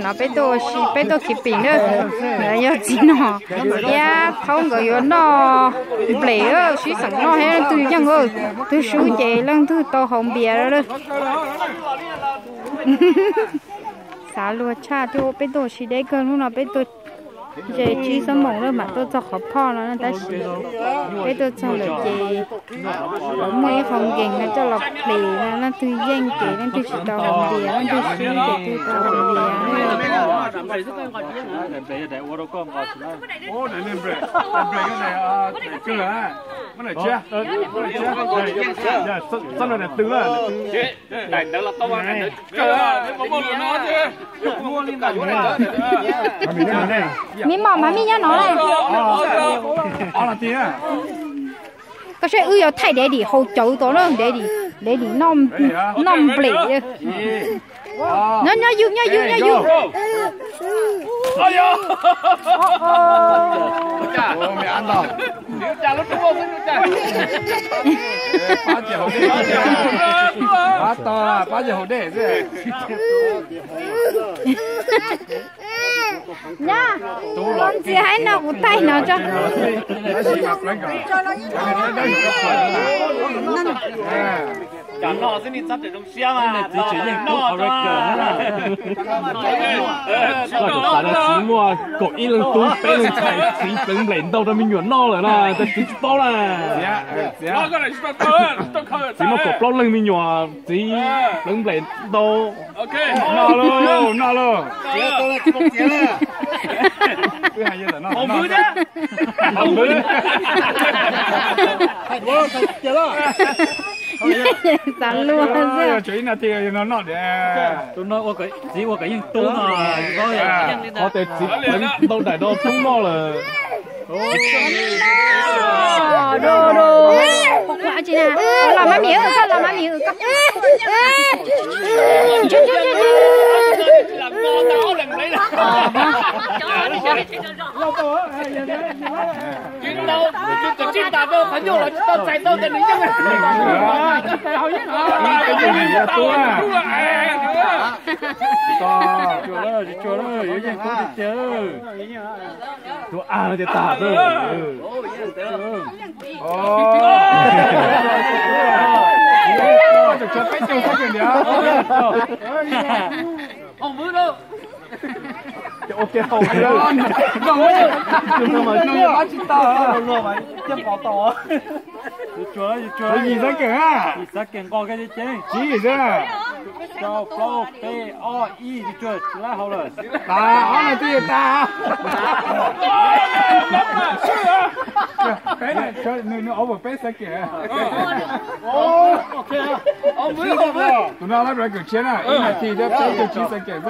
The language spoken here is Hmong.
No peb tuaj ua si, peb tuaj khiv pim na. Yog txiv no thiab thaub nkawd yuav noj nplej, sib xeem noj thiab leej twg yeej, twg swb ces leej twg tau haus npias lawm. Xav luag tshaj thiab, peb tuaj ua si deb kawg, hnub no peb tuaj ze tsib xuab moos lawm mam tuaj txog qhov phoj no, tab sis peb tuaj txog lawm ces muaj ib qho nkees no coj los plis no, leej twg yeej ces leej twg tsis tau haus npias, leej twg swb ces twg tau haus npias. Mib mom mas mib nyob no na. Koj saib wb yuav thaij daddy haus cawv tod na, daddy, daddy noj nplej. Nyob, nyob yug, nyob yug, nyob yug. Nyob, koj ntxias haib no kuv thaij no tso. Cov no xwb nej txhob tsis zoo siab mas, txiv tsis yeej tub qhov record na. Koj tseem xav tias txiv muaj kaum ib leej tub peb leej ntxhais, txiv pleev nplej ntau rau me nyuam noj lawm na, cas txiv tsis paub na. Txiv muaj kaum plaub leej me nyuam, txiv pleev nplej ntau. Noj lauj, noj lauj. Xav luag xwb. Txiv ua kom yeej tub no, qhov tias txiv pleev ntau daim rau tub noj lawm. Los mas miam, koj los mas miam. Tsuas a no ces tag. Ua ke haus, tsis tau. Yim xav kev a, yim xav kev nqos ke ceev. Tsib xwb. Rau plaub peb ob ib, tsuag tsuag lab hau lawm. Tas, ob no twb yog tas. Peb, nws ob peb xav kev. Tus no lab ra kwv tshiab na, ib nas this thiab peb caug tsib xav kev xwb.